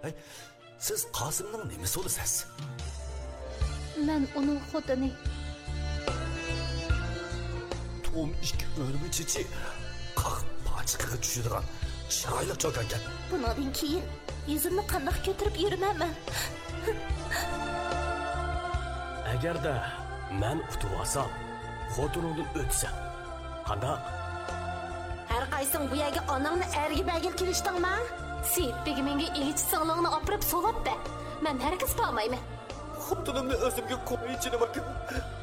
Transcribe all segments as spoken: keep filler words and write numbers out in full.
ھەي، سىز قاسىمنىڭ نېمىسى بولىسىز؟ مەن ئۇنىڭ خوتۇنى. تۇم ئىككى ئۆرمە چېچى قاق پاچىقىغا چۈشىدىغان چىرايلىق چوكانكەن. بۇنىڭدىن كېيىن يۈزۈمنى قانداق كۆتۈرۈپ يۈرىمەن مەن؟ ئەگەردە مەن ئۇتۇۋالسام، خوتۇنۇڭدىن ئۆتىسەن. قانداق؟ ھەر قايسىڭ بۇ يەرگە ئاناڭنى ئەرگە بەرگىلى كېلىشتىڭما؟ سېيىت بېگىمىڭگە ئىگىچى سىڭلىڭنى ئاپىرىپ سوۋاپ بەر. مەن ھەرگىز بارمايمەن. خوتۇنۇمنى ئۆزۈمگە قويۇچىنىم ئاكا.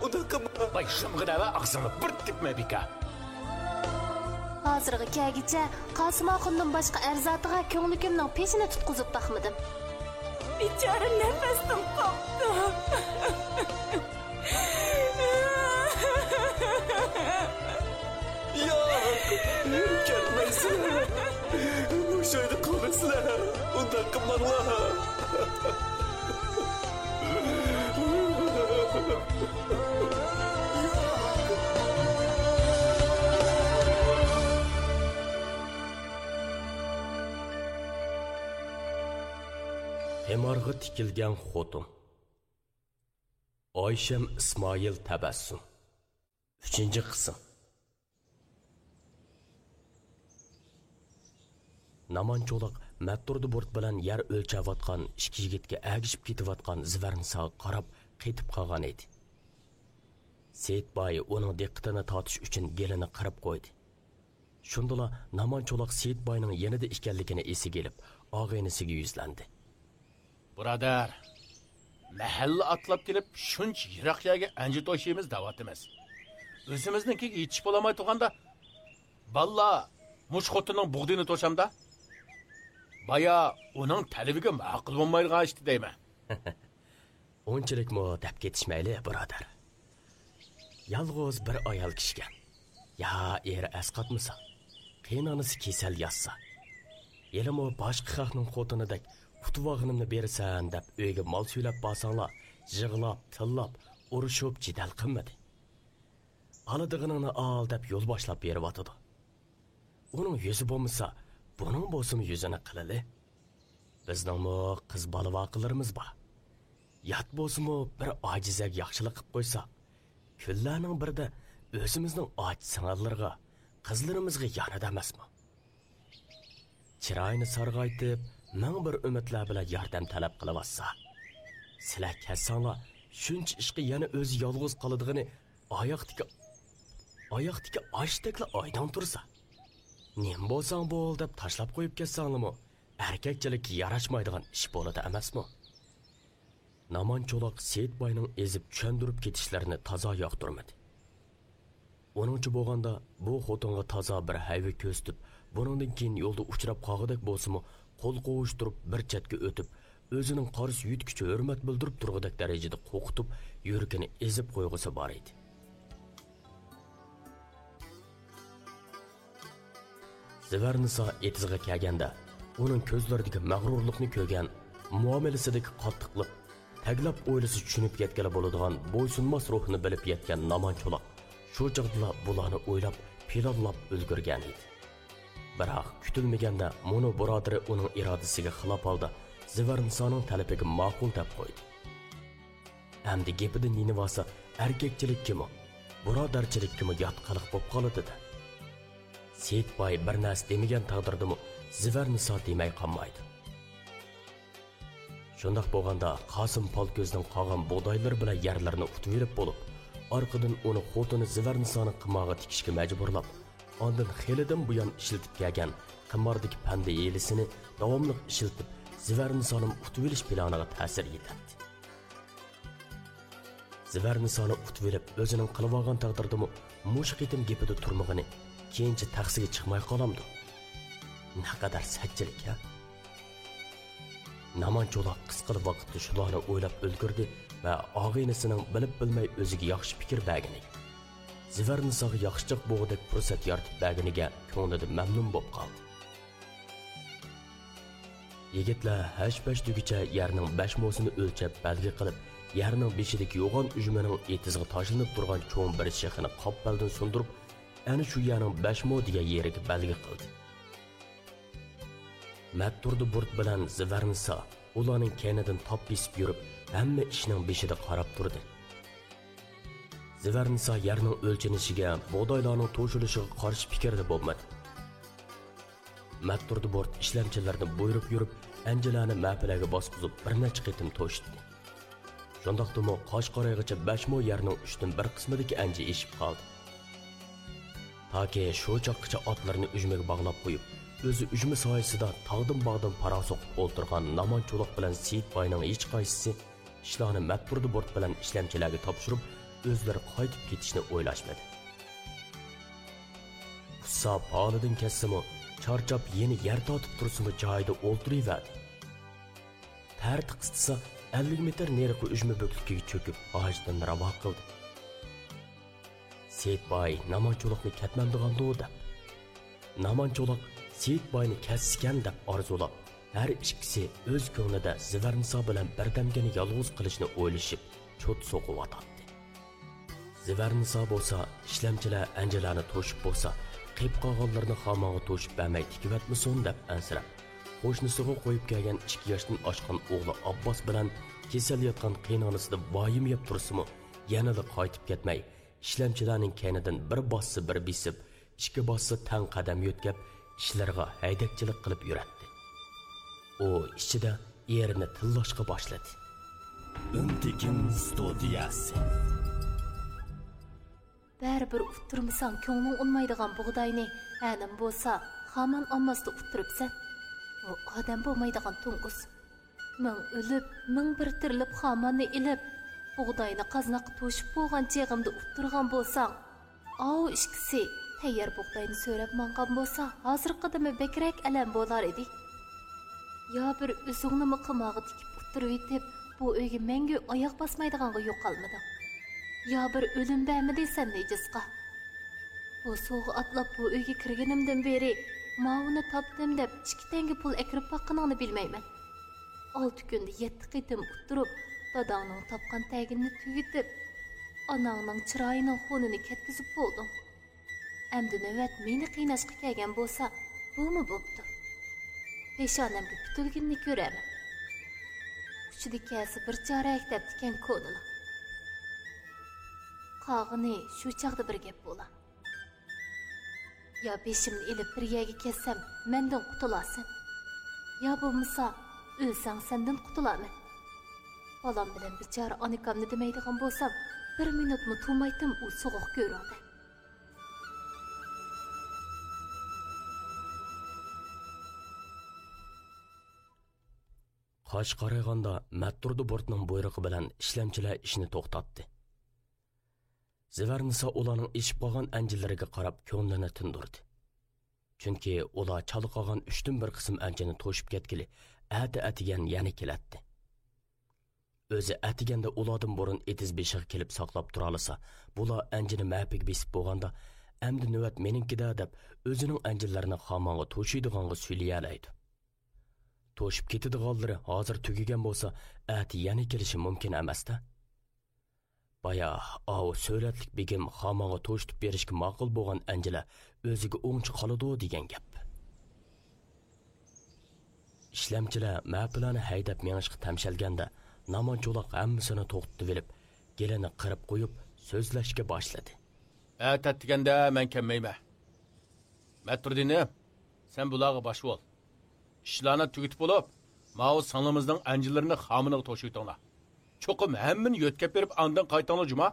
ئۇنداق قىلما. ۋاي، شۇمغىدە ۋە ئاغزىڭنى بىر تىكمە، بىكار. ھازىرغا كەلگۈچە قاسىم ئاخۇننىڭ باشقا ئەر زاتىغا كۆڭلى كىمنىڭ پېشىنى تۇتقۇزۇپ باقمىدىم. بىچارە نەپەستىن قاپتۇ. ياق، كەتمەيسىلەر. مۇشۇ يەردە قالىسىلەر. ئۇنداق قىلماڭلار. قىمارغا تىكىلگەن خوتۇن. ئايشەم ئىسمائىل تەبەسسۇم. ئۈچىنچى قىسىم. نامان چولاق مەتتۇردى بۇرۇت بىلەن يەر ئۆلچەۋاتقان ئىككى يىگىتكە ئەگىشىپ كېتىۋاتقان زىۋەرنىساغا قاراپ قېتىپ قالغان ئىدى. سېيىت باي ئۇنىڭ دىققىتىنى تارتىش ئۈچۈن گېلىنى قىرىپ قويدى. شۇندىلا نامان چولاق سېيىت باينىڭ يېنىدا ئىكەنلىكىنى ئېسىگە ئېلىپ، ئاغىنىسىگە يۈزلەندى. بۇرادەر، مەھەللە ئاتلاپ كېلىپ، شۇنچە يىراق يەرگە ئەنجۈ توشىمىز دەۋاتىمىز. ئۆزىمىزنىڭكىگە يېتىشىپ بولالماي تۇرغاندا، بالىلار مۇشۇ خوتۇننىڭ بۇغدىيىنى توشامدا؟ بايا ئۇنىڭ تەلىپىگە ماقۇل بولمايدىغان ئىشتى دەيمەن. ئۇنچىلىكمۇ دەپ كېتىشمەيلى، بۇرادەر. يالغۇز بىر ئايال كىشىكەن. يا ئېرى ئەسقاتمىسا، قېيىنئانىسى كېسەل ياتسا، ھېلىمۇ باشقا خەقنىڭ خوتۇنىدەك ئۇتۇۋالغىنىمنى بېرىسەن دەپ ئۆيگە مال سۆيلەپ بارساڭلار، يىغلاپ، تىللاپ، ئۇرۇشۇپ، جېدەل قىلمىدى. ئالىدىغىنىڭنى ئال دەپ يول باشلاپ بېرىۋاتىدۇ. ئۇنىڭ يۈزى بولمىسا، بۇنىڭ بولسىمۇ يۈزىنى قىلىلى. بىزنىڭمۇ قىز بالا-ۋاقىلىرىمىز بار. يات بولسىمۇ بىر ئاجىزەگە ياخشىلىق قىپ قويساق، كۈنلەرنىڭ بىرىدە ئۆزىمىزنىڭ ئاچا سىڭىللىرىغا، قىزلىرىمىزغا يانىدۇ ئەمەسمۇ؟ چىرايىنى سارغايتىپ، مىڭ بىر ئۈمىدلەر بىلەن ياردەم تەلەپ قىلىۋاتسا، سىلەر كەتسەڭلار، شۇنچە ئىشقا يەنە ئۆزى يالغۇز قالىدىغىنى ئاياقتىكى، ئاياقتىكى ئاشتەكلا ئايدىڭ تۇرسا. نېمە بولساڭ بول دەپ تاشلاپ قويۇپ كەتسەڭلىمۇ، ئەركەكچىلىككە ياراشمايدىغان ئىش بولىدۇ ئەمەسمۇ؟ نامان چولاق سېيىت باينىڭ ئېزىپ چۈشەندۈرۈپ كېتىشلىرىنى تازا ياقتۇرمىدى. ئۇنىڭچە بولغاندا، بۇ خوتۇنغا تازا بىر ھەيۋە كۆرسىتىپ، بۇنىڭدىن كېيىن يولدا ئۇچراپ قالغۇدەك بولسىمۇ، قول قوۋۇشتۇرۇپ بىر چەتكە ئۆتۈپ، ئۆزىنىڭ قارىسى يۆتكىچە ھۆرمەت بىلدۈرۈپ تۇرغۇدەك دەرىجىدە قورقۇتۇپ، يۈرىكىنى ئېزىپ قويغۇسى بار ئىدى. زىۋەرنىسا ئېتىزغا كەلگەندە، ئۇنىڭ كۆزلىرىدىكى مەغرۇرلۇقنى كۆرگەن، مۇئامىلىسىدىكى قاتتىقلىق، تەگلەپ ئويلىسا چۈشىنىپ يەتكىلى بولىدىغان بويسۇنماس روھنى بىلىپ يەتكەن نامان چولاق شۇ چاغدىلا بۇلارنى ئويلاپ، پىلانلاپ ئۈلگۈرگەن ئىدى. بىراق، كۈتۈلمىگەندە مۇنۇ بۇرادىرى ئۇنىڭ ئىرادىسىگە خىلاپ ھالدا زىۋەرنىسانىڭ تەلىپىگە ماقۇل دەپ قويدى. ئەمدى گېپىدىن يېنىۋالسا، ئەركەكچىلىككىمۇ، بۇرادەرچىلىككىمۇ يات قىلىق بولۇپ قالىدۇ-دە. سېيىت باي بىر نەرسە دېمىگەن تەقدىردىمۇ، زىۋەرنىسا دېمەي قالمايدۇ. شۇنداق بولغاندا، قاسىم پالكۆزنىڭ قالغان بۇغدايلىرى بىلەن يەرلىرىنى ئۇتۇۋېلىپ بولۇپ، ئارقىدىن ئۇنى خوتۇنى زىۋەرنىسانى قىمارغا تىكىشكە مەجبۇرلاپ، ئاندىن خېلىدىن بۇيان ئىشلىتىپ كەلگەن قىماردىكى پەندە ھىيلىسىنى داۋاملىق ئىشلىتىپ، زىۋەرنىسانىمۇ ئۇتۇۋېلىش پىلانىغا تەسىر يېتەتتى. زىۋەرنىسانى ئۇتۇۋېلىپ، ئۆزىنىڭ قىلىۋالغان تەقدىردىمۇ مۇشۇ قېتىم گېپىدە تۇرمىغىنى كېيىنچە تەخسىگە چىقماي قالامدۇ؟ نەقەدەر سەتچىلىك ھە! نامان چولاق قىسقىلا ۋاقىتتا شۇلارنى ئويلاپ ئۈلگۈردى ۋە ئاغىنىسىنىڭ بىلىپ بىلمەي ئۆزىگە ياخشى پىكىر بەرگىنىگە، زىۋەرنىساغا ياخشىچاق بوغۇدەك پۇرسەت يارىتىپ بەرگىنىگە كۆڭلىدە مەمنۇن بوپ قالدى. يىگىتلەر ھەش-پەش دېگۈچە يەرنىڭ بەش موسىنى ئۆلچەپ بەلگە قىلىپ، يەرنىڭ بېشىدىكى يوغان ئۈجمىنىڭ ئېتىزغا تاشلىنىپ تۇرغان چوڭ بىر شېخىنى قاپبەلدىن سۇندۇرۇپ، ئەنە شۇ يەرنىڭ بەش مو دېگەن يېرىگە بەلگە قىلدى. مەتتۇردى بۇرت بىلەن زىۋەرنىسا ئۇلارنىڭ كەينىدىن تاپ بېسىپ يۈرۈپ، ھەممە ئىشنىڭ بېشىدا قاراپ تۇردى. زىۋەرنىسا يەرنىڭ ئۆلچىنىشىگە، بۇغدايلارنىڭ توشۇلۇشىغا قارشى پىكىردە بولمىدى. مەتتۇردى بۇرت ئىشلەمچىلەرنى بۇيرۇپ يۈرۈپ، ئەنجىلەنى مەپىلەرگە باسقۇزۇپ، بىر نەچچە قېتىم توشۇتتى. شۇنداقتىمۇ قاش قارايغىچە بەش مو يەرنىڭ ئۈچتىن بىر قىسمىدىكى ئەنجى ئېشىپ قالدى. تاكى شۇ چاغقىچە ئاتلىرىنى ئۈجمىگە باغلاپ قويۇپ، ئۆزى ئۈجمە سايىسىدا تاغدىن باغدىن پاراڭ سوقۇپ ئولتۇرغان نامان چولاق بىلەن سېيىت باينىڭ ھېچقايسىسى ئىشلارنى مەتتۇردى بۇرت بىلەن ئىشلەمچىلەرگە تاپشۇرۇپ، ئۆزلىرى قايتىپ كېتىشنى ئويلاشمىدى. قۇسساپ ھالىدىن كەتسىمۇ، چارچاپ يەنە يەر تارتىپ تۇرسىمۇ جايىدا ئولتۇرۇۋەردى. تەرتە قىستىسا، ئەللىك مېتىر نېرىقى ئۈجمە بۆكلۈكىگە چۆكۈپ، ھاجىتىنى راۋا قىلدى. سېيىت باي نامان چولاقنى كەتمەمدىغاندۇ دەپ، نامان چولاق سېيىت باينى كەتسىكەن دەپ ئارزۇلاپ، ھەر ئىككىسى ئۆز كۆڭلىدە زىۋەرنىسا بىلەن بىردەمگىنە يالغۇز قېلىشنى ئويلىشىپ، چوت سوقۇۋاتاتتى. زىۋەرنىسا بولسا ئىشلەمچىلەر ئەنجىلەنى توشۇپ بولسا، قېلىپ قالغانلىرىنى خامانغا توشۇپ بەرمەي تېگىۋەتمىسۇن دەپ ئەنسىرەپ، قوشنىسىغا قويۇپ كەلگەن ئىككى ياشتىن ئاشقان ئوغلى ئابباس بىلەن كېسەل ياتقان قېيىنئانىسىدا ۋايىم يەپ تۇرسىمۇ، يەنىلا قايتىپ كەتمەي، ئىشلەمچىلەرنىڭ كەينىدىن بىر باسسا بىر بېسىپ، ئىككى باسسا تەڭ قەدەم يۆتكەپ، ئىشلىرىغا ھەيدەكچىلىك قىلىپ يۈرەتتى. ئۇ ئىچىدە ئېرىنى تىللاشقا باشلىدى. ئۈنتېكىن ستۇدىيەسى. بەرىبىر ئۇتتۇرمىساڭ كۆڭلۈڭ ئۇنمايدىغان بۇغداينى ھەنىم بولسا خامان ئاممىسىدا ئۇتتۇرۇپسەن. ئۇ ئادەم بولمايدىغان توڭگۇز. مىڭ ئۆلۈپ، مىڭ بىر تىرىلىپ خاماننى ئېلىپ، بۇغداينى قازناققا توشۇپ بولغان چېغىمدا ئۇتتۇرغان بولساڭ، ئاۋۇ ئىككىسى تەييار بۇغداينى سۆرەپ ماڭغان بولسا، ھازىرقىدىنمۇ بەكرەك ئەلەم بولارىدى. يا بىر ئۆزۈڭنىمۇ قىمارغا تىكىپ ئۇتتۇرۇۋېتىپ، بۇ ئۆيگە مەڭگۈ ئاياق باسمايدىغانغا يوقالمىدىڭ. يا بىر ئۆلۈم بەرمىدى سەن نىجىسقا. بۇ سوغا ئاتلاپ بۇ ئۆيگە كىرگىنىمدىن بېرى، ماۋۇنى تاپتىم دەپ ئىككى تەڭگە پۇل ئەكىرىپ باققىنىڭنى بىلمەيمەن. ئالتە كۈندە يەتتە قېتىم ئۇتتۇرۇپ، داداڭنىڭ تاپقان تەگىنىنى تۈگىتىپ، ئاناڭنىڭ چىرايىنىڭ خۇنىنى كەتكۈزۈپ بولدۇڭ. ئەمدى نۆۋەت مېنى قىيناشقا كەلگەن بولسا، بۇمۇ بوپتۇ. پېشانەمگە پۈتۈلگىنىنى كۆرەرمەن. ئۇچىدا كەلسە بىر چارە دەپتىكەن كونىلار. قالغىنى شۇ چاغدا بىر گەپ بولا. يا بېشىمنى ئېلىپ بىر يەرگە كەتسەم، مەندىن قۇتۇلارسەن. يا بولمىسا، ئۆلسەڭ سەندىن قۇتۇلارمەن. بالام بىلەن بىچارە ئانىكامنى دېمەيدىغان بولسام، بىر مىنۇتمۇ تۇرمايتتىم ئۇ سوغۇق گۆرۈڭدە. قاش قارايغاندا مەتتۇردى بۇرتنىڭ بۇيرۇقى بىلەن ئىشلەمچىلەر ئىشنى توختاتتى. زىۋەرنىسا ئۇلارنىڭ ئېشىپ قالغان ئەنجىلىرىگە قاراپ كۆڭلىنى تىندۇردى. چۈنكى ئۇلار چالا قالغان ئۈچتىن بىر قىسىم ئەنجىنى توشۇپ كەتكىلى، ئەتە ئەتىگەن يەنە كېلەتتى. ئۆزى ئەتىگەندە ئۇلاردىن بۇرۇن ئېتىز بېشىغا كېلىپ ساقلاپ تۇرالىسا، بۇلار ئەنجىنى مەپىگە بېسىپ بولغاندا، ئەمدى نۆۋەت مېنىڭكىدە دەپ، ئۆزىنىڭ ئەنجىلىرىنى خامانغا توشۇيدىغانغا سۆيلىيەلەيدۇ. توشۇپ كېتىدىغانلىرى ھازىر تۈگىگەن بولسا، ئەتە يەنە كېلىشى مۇمكىن ئەمەستە. بايا ئاۋۇ سۆلەتلىك بېگىم خامانغا توشۇتۇپ بېرىشكە ماقۇل بولغان ئەنجىلە ئۆزىگە ئوڭچە قالىدۇ دېگەن گەپ. ئىشلەمچىلەر مەپىلەرنى ھەيدەپ مېڭىشقا تەمشەلگەندە، نامان چولاق ھەممىسىنى توختىتىۋېلىپ، گېلىنى قىرىپ قويۇپ، سۆزلەشكە باشلىدى. ئەتە ئەتىگەندە مەن كەلمەيمەن. مەتتۇردىنى، سەن بۇلارغا باش بول. ئىشلارنى تۈگىتىپ بولۇپ، ماۋۇ سىڭلىمىزنىڭ ئەنجىلىرىنى خامىنىغا توشۇۋېتىڭلار. چوقۇم ھەممىنى يۆتكەپ بېرىپ، ئاندىن قايتىڭلار جۇما.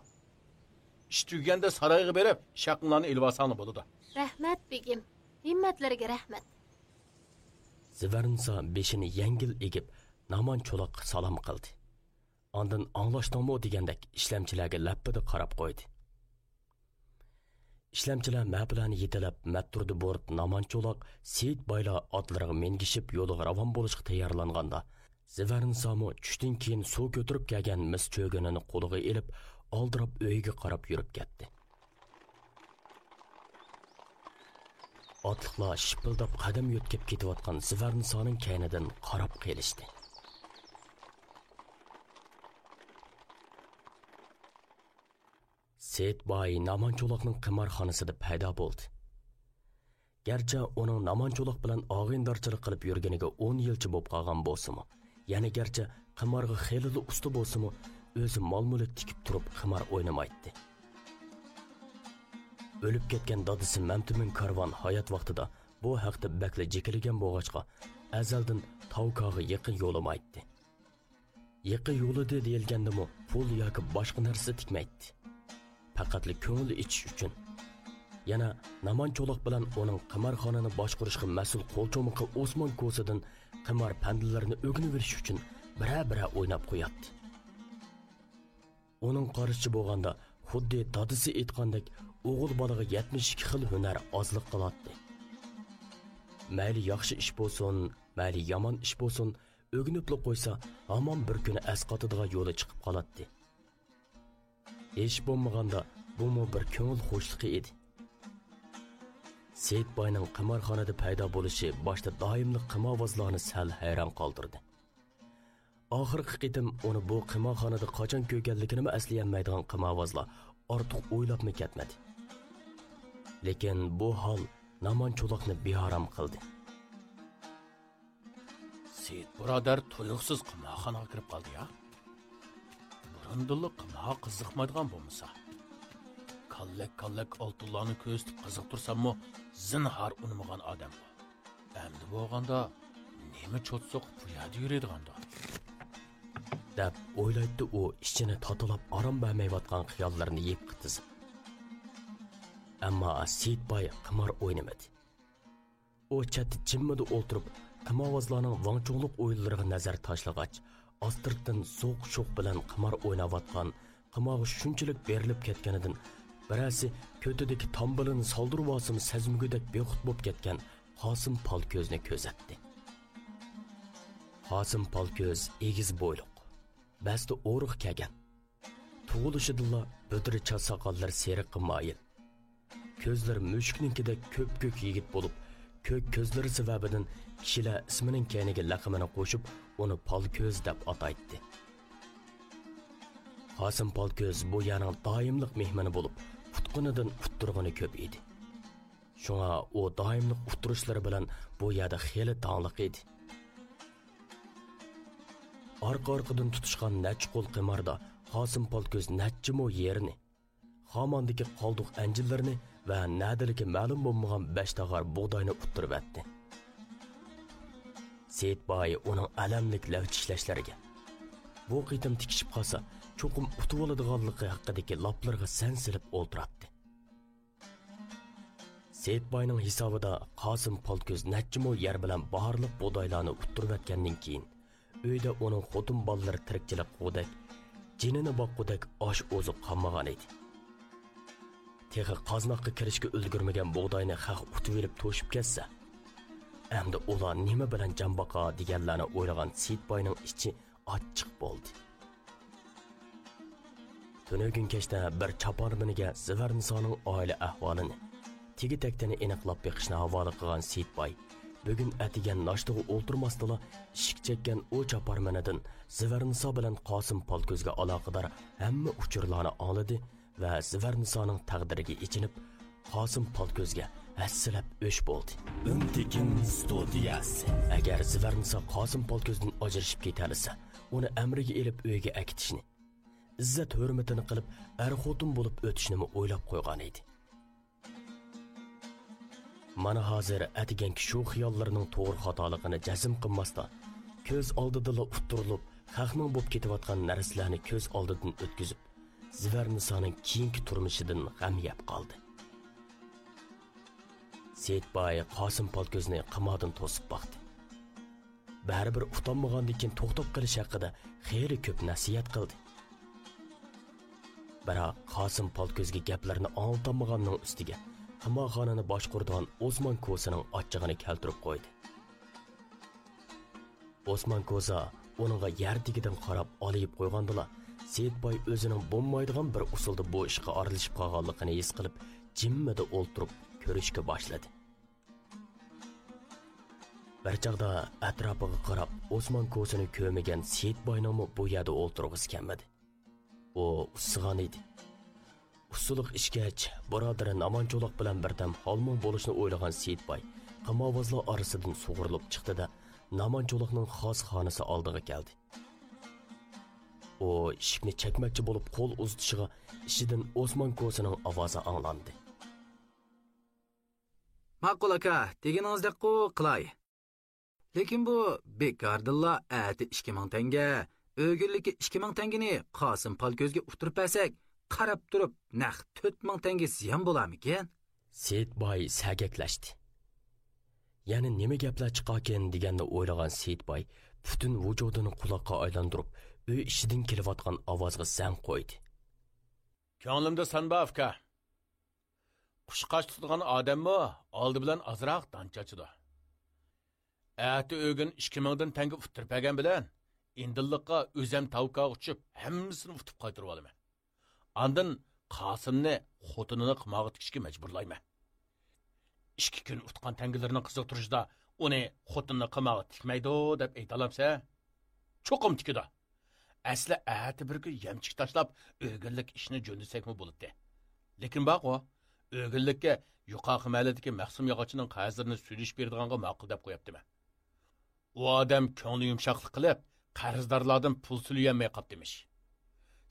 ئىش تۈگىگەندە سارايغا بېرىپ، ئىش ھەققىڭلارنى ئېلىۋالساڭلار بولىدۇ. رەھمەت، بېگىم. ھىممەتلىرىگە رەھمەت. زىۋەرنىسا بېشىنى يەڭگىل ئېگىپ، نامان چولاققا سالام قىلدى. ئاندىن ئاڭلاشتىڭمۇ دېگەندەك ئىشلەمچىلەرگە لەپپىدە قاراپ قويدى. ئىشلەمچىلەر مەپىلەرنى يېتىلەپ، مەتتۇردى بۇرۇت، نامان چولاق، سېيىت بايلار ئاتلىرىغا مىنگىشىپ يولىغا راۋان بولۇشقا تەييارلانغاندا، زىۋەرنىسامۇ چۈشتىن كېيىن سۇ كۆتۈرۈپ كەلگەن مىس چۆگىنىنى قولىغا ئېلىپ، ئالدىراپ ئۆيىگە قاراپ يۈرۈپ كەتتى. ئاتلىقلار شىپىلداپ قەدەم يۆتكەپ كېتىۋاتقان زىۋەرنىسانىڭ كەينىدىن قاراپ قېلىشتى. سېيىت باي نامان چولاقنىڭ قىمارخانىسىدا پەيدا بولدى. گەرچە ئۇنىڭ نامان چولاق بىلەن ئاغىنىدارچىلىق قىلىپ يۈرگىنىگە ئون يىلچە بولۇپ قالغان بولسىمۇ، يەنە گەرچە قىمارغا خېلىلا ئۇستا بولسىمۇ، ئۆزى مال-مۈلۈك تىكىپ تۇرۇپ قىمار ئوينىمايتتى. ئۆلۈپ كەتكەن دادىسى مەمتىمىن كارۋان ھايات ۋاقتىدا بۇ ھەقتە بەكلا جېكىلىگەن بولغاچقا، ئەزەلدىن تاۋكاغا يېقىن يولىمايتتى. يېقىن يولىدى دېيىلگەندىمۇ پۇل ياكى باشقا نەرسە تىكمەيتتى. پەقەتلا كۆڭۈل ئېچىش ئۈچۈن. يەنە نامان چولاق بىلەن ئۇنىڭ قىمارخانىنى باشقۇرۇشقا مەسئۇل قولچومىقى ئوسمان كوسىدىن قىمار پەندلىرىنى ئۆگىنىۋېلىش ئۈچۈن بىرەر-بىرەر ئويناپ قوياتتى. ئۇنىڭ قارىشىچە بولغاندا، خۇددى دادىسى ئېيتقاندەك، ئوغۇل بالىغا يەتمىش ئىككى خىل ھۈنەر ئازلىق قىلاتتى. مەيلى ياخشى ئىش بولسۇن، مەيلى يامان ئىش بولسۇن، ئۆگىنىپلا قويسا، ھامان بىر كۈنى ئەسقاتىدىغان يولى چىقىپ قالاتتى. ھېچ بولمىغاندا، بۇمۇ بىر كۆڭۈل خۇشلۇقى ئىدى. سېيىت باينىڭ قىمارخانىدا پەيدا بولۇشى باشتا دائىملىق قىمارۋازلارنى سەل ھەيران قالدۇردى. ئاخىرقى قېتىم ئۇنى بۇ قىمارخانىدا قاچان كۆرگەنلىكىنىمۇ ئەسلىيەلمەيدىغان قىمارۋازلار ئارتۇق ئويلاپمۇ كەتمىدى. لېكىن بۇ ھال نامان چولاقنى بىئارام قىلدى. سېيىت بۇرادەر تۇيۇقسىز قىمارخانىغا كىرىپ قالدى يا. بۇرۇندىنلا قىمارغا قىزىقمايدىغان بولمىسا. كاللەك-كاللەك ئالتۇنلارنى كۆرسىتىپ قىزىقتۇرساممۇ، زىنھار ئۇنىمىغان ئادەم ئۇ. ئەمدى بولغاندا نېمە چوت سوقۇپ بۇ يەردە يۈرىدىغاندۇ؟ دەپ ئويلايتتى ئۇ ئىچىنى تاتىلاپ ئارام بەرمەيۋاتقان خىياللىرىنى يىپقا تىزىپ. ئەمما سېيىت باي قىمار ئوينىمىدى. ئۇ چەتتە جىممىدە ئولتۇرۇپ، قىمارۋازلارنىڭ ۋاڭ-چۇڭلۇق ئويۇنلىرىغا نەزەر تاشلىغاچ، ئاستىرتتىن زوق-شوق بىلەن قىمار ئويناۋاتقان، قىمارغا شۇنچىلىك بېرىلىپ كەتكىنىدىن، بىرەرسى كۆتىدىكى تامبىلىنى سالدۇرۇۋالسىمۇ سەزمىگۈدەك بىخۇد بولۇپ كەتكەن قاسىم پالكۆزنى كۆزەتتى. قاسىم پالكۆز ئېگىز بويلۇق، بەستە ئورۇق كەلگەن. تۇغۇلۇشىدىنلا بۈدرە چاچ ساقاللىرى سېرىققا مايىل. كۆزلىرى مۈشۈكنىڭكىدەك كۆپكۆك يىگىت بولۇپ، كۆك كۆزلىرى سەۋەبىدىن كىشىلەر ئىسمىنىڭ كەينىگە لەقىمىنى قوشۇپ، ئۇنى پالكۆز دەپ ئاتايتتى. قاسىم پالكۆز بۇ يەرنىڭ دائىملىق مېھمىنى بولۇپ، ئۇتقىنىدىن ئۇتتۇرغىنى كۆپ ئىدى. شۇڭا ئۇ دائىملىق ئۇتتۇرۇشلىرى بىلەن بۇ يەردە خېلى داڭلىق ئىدى. ئارقا-ئارقىدىن تۇتۇشقان نەچچە قول قىماردا قاسىم پالكۆز نەچچە مو يېرىنى، خاماندىكى قالدۇق ئەنجۈرلىرىنى ۋە نەدىلىكى مەلۇم بولمىغان بەش تاغار بۇغداينى ئۇتتۇرۇۋەتتى. سېيىت باي ئۇنىڭ ئەلەملىك لەۋ چىشلەشلىرىگە، بۇ قېتىم تىكىشىپ قالسا چوقۇم ئۇتۇۋالىدىغانلىقى ھەققىدىكى لاپلىرىغا سەن سېلىپ ئولتۇراتتى. سېيىت باينىڭ ھېسابىدا قاسىم پالكۆز نەچچە مو يەر بىلەن باھارلىق بۇغدايلارنى ئۇتتۇرۇۋەتكەندىن كېيىن، ئۆيدە ئۇنىڭ خوتۇن بالىلىرى تىرىكچىلىك قىلغۇدەك، جېنىنى باققۇدەك ئاش ئوزۇق قالمىغان ئىدى. تېخى قازناققا كىرىشكە ئۈلگۈرمىگەن بۇغداينى خەق ئۇتۇۋېلىپ توشۇپ كەتسە، ئەمدى ئۇلار نېمە بىلەن جان باقار دېگەنلەرنى ئويلىغان سېيىت باينىڭ ئىچى ئاچچىق بولدى. تۈنۈگۈن كەچتە بىر چاپارمىنىگە زىۋەرنىسانىڭ ئائىلە ئەھۋالىنى، تېگى-تەكتىنى ئېنىقلاپ بېقىشنى ھاۋالە قىلغان سېيىت باي بۈگۈن ئەتىگەن ناشتىغا ئولتۇرماستىلا، ئىشىك چەككەن ئۇ چاپارمىنىدىن زىۋەرنىسا بىلەن قاسىم پالكۆزگە ئالاقىدار ھەممە ئۇچۇرلارنى ئاڭلىدى ۋە زىۋەرنىسانىڭ تەقدىرىگە ئېچىنىپ، قاسىم پالكۆزگە ھەسسىلەپ ئۆچ بولدى. ئۈنتېكىن ستۇدىيەسى. ئەگەر زىۋەرنىسا قاسىم پالكۆزدىن ئاجرىشىپ كېتەلىسە، ئۇنى ئەمرىگە ئېلىپ ئۆيىگە ئەكېتىشنى، ئىززەت-ھۆرمىتىنى قىلىپ، ئەر-خوتۇن بولۇپ ئۆتۈشنىمۇ ئويلاپ قويغان ئىدى. مانا ھازىر ئەتىگەنكى شۇ خىياللىرىنىڭ توغرا-خاتالىقىنى جەزم قىلماستىن، كۆز ئالدىدىلا ئۇتتۇرۇلۇپ، خەقنىڭ بولۇپ كېتىۋاتقان نەرسىلەرنى كۆز ئالدىدىن ئۆتكۈزۈپ، زىۋەرنىسانىڭ كېيىنكى تۇرمۇشىدىن غەم يەپ قالدى. سېيىت باي قاسىم پالكۆزنى قىماردىن توسۇپ باقتى. بەرىبىر ئۇتالمىغاندىن كېيىن توختاپ قېلىش ھەققىدە خېلى كۆپ نەسىھەت قىلدى. بىراق قاسىم پالكۆزگە گەپلىرىنى ئاڭلىتالمىغاننىڭ ئۈستىگە قىمارخانىنى باشقۇرىدىغان ئوسمان كوسىنىڭ ئاچچىقىنى كەلتۈرۈپ قويدى. ئوسمان كوسا ئۇنىڭغا يەر تېگىدىن قاراپ ئالىيىپ قويغاندىلا، سېيىت باي ئۆزىنىڭ بولمايدىغان بىر ئۇسۇلدا بۇ ئىشقا ئارىلىشىپ قالغانلىقىنى ھېس قىلىپ، جىممىدە ئولتۇرۇپ كۆرۈشكە باشلىدى. بىر چاغدا ئەتراپىغا قاراپ، ئوسمان كوسىنى كۆرمىگەن سېيىت باينىڭمۇ بۇ يەردە ئولتۇرغۇسى كەلمىدى. ئۇ ئۇسسىغان ئىدى. پۇسۇلۇق ئىچكەچ، بۇرادىرى نامان چولاق بىلەن بىردەم ھالمۇڭ بولۇشنى ئويلىغان سېيىت باي قىمارۋازلار ئارىسىدىن سۇغۇرۇلۇپ چىقتى-دە، نامان چولاقنىڭ خاسخانىسى ئالدىغا كەلدى. ئۇ ئىشىكنى چەكمەكچى بولۇپ قول ئۇزىتىشىغا ئىچىدىن ئوسمان كوسىنىڭ ئاۋازى ئاڭلاندى. ماقۇل ئاكا، دېگىنىڭىزدەكقۇ قىلاي. لېكىن بۇ بىكاردىنلا ئەتە ئىككى مىڭ تەڭگە، ئۆگۈنلۈككە ئىككى مىڭ تەڭگىنى قاسىم پالكۆزگە ئۇتتۇرۇپ بەرسەك، قاراپ تۇرۇپ نەق تۆت مىڭ تەڭگە زىيان بولارمىكىن؟ سېيىت باي سەگەكلەشتى. يەنە نېمە گەپلەر چىقاركىن دېگەننى ئويلىغان سېيىت باي پۈتۈن ۋۇجۇدىنى قۇلاققا ئايلاندۇرۇپ، ئۆي ئىچىدىن كېلىۋاتقان ئاۋازغا زەڭ قويدى. كۆڭلۈمدە سەن بار، ئۇكا. قۇشقاچ تۇتىدىغان ئادەممۇ ئالدى بىلەن ئازراق دان چاچىدۇ. ئەتە ئۆگۈن ئىككى مىڭدىن تەڭگە ئۇتتۇرۇپ بەرگەن بىلەن، ئىندىنلىققا ئۆزەم تاۋكاغا ئۇچۇپ، ھەممىسىنى ئۇتۇپ قايتۇرۇۋالىمەن. ئاندىن قاسىمنى خوتۇنىنى قىمارغا تىكىشكە مەجبۇرلايمەن. ئىككى كۈن ئۇتقان تەڭگىلىرىنىڭ قىزىقتۇرۇشىدا ئۇنى خوتۇنىنى قىمارغا تىكمەيدۇ دەپ ئېيتالامسەن؟ چوقۇم تىكىدۇ. ئەسلى ئەتە بىر كۈن يەمچۈك تاشلاپ، ئۆگۈنلۈك ئىشنى جۆندىسەكمۇ بولاتتى. لېكىن بارغۇ، ئۆگۈنلۈككە يۇقارقى مەھەللىدىكى مەخسۇم ياغاچنىڭ قەرزلىرىنى سۈلۈشۈپ بېرىدىغانغا ماقۇل دەپ قويۇپتىمەن. ئۇ ئادەم كۆڭلى يۇمشاقلىق قىلىپ، قەرزدارلاردىن پۇل سۈلۈيەلمەي قاپتىمىش.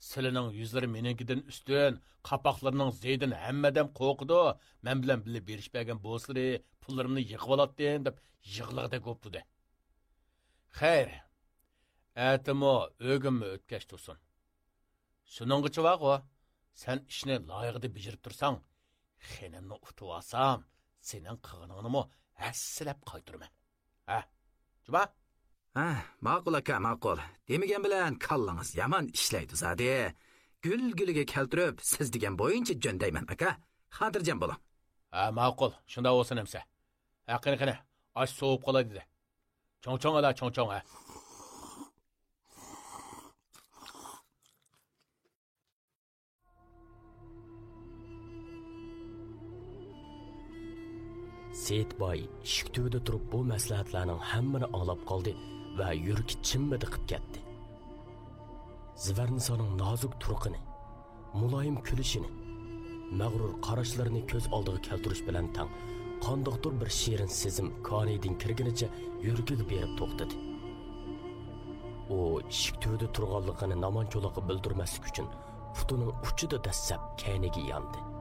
سىلىنىڭ يۈزلىرى مېنىڭكىدىن ئۈستۈن، قاپاقلىرىنىڭ زېيىدىن ھەممە ئادەم قورقىدۇ، مەن بىلەن بىللە بېرىشىپ بەرگەن بولسىلى، پۇللىرىمنى يىغىۋالاتتىم، دەپ يىغلىغۇدەك بوپتۇ-دە. خەير، ئەتىمۇ ئۆگۈنمۇ ئۆتكەچ تۇرسۇن. شۇنىڭغىچە بارغۇ، سەن ئىشنى لايىقىدا بېجىرىپ تۇرساڭ، خېنىمنى ئۇتۇۋالسام، سېنىڭ قىلغىنىڭنىمۇ ھەسسىلەپ قايتۇرىمەن. ھە، جۇما؟ ھە، ماقۇل ئاكا، ماقۇل. دېمىگەن بىلەن كاللىڭىز يامان ئىشلەيدۇ زادى. گۈل گۈلىگە كەلتۈرۈپ، سىز دېگەن بويىچە جۆندەيمەن، ئاكا. خاتىرجەم بولۇڭ. ھە، ماقۇل. شۇنداق بولسۇن ئەمسە. ھە، قېنى، قېنى. ئاش سوۋۇپ قالاي دېدى. چوڭ چوڭ ئەلا، چوڭ چوڭ، ھە. سېيىت باي ئىشىك تۈۋىدە تۇرۇپ بۇ مەسلىھەتلەرنىڭ ھەممىنى ئاڭلاپ قالدى ۋە يۈرىكى چىممىدى قىپ كەتتى. زىۋەرنىسانىڭ نازۇك تۇرقىنى، مۇلايىم كۈلۈشىنى، مەغرۇر قاراشلىرىنى كۆز ئالدىغا كەلتۈرۈش بىلەن تەڭ، قانداقتۇر بىر شېرىن سېزىم كانىيىدىن كىرگىنىچە يۈرىكىگە بېرىپ توختىدى. ئۇ ئىشىك تۈۋىدە تۇرغانلىقىنى نامان چولاققا بىلدۈرمەسلىك ئۈچۈن، پۇتىنىڭ ئۇچىدا دەسسەپ كەينىگە ياندى.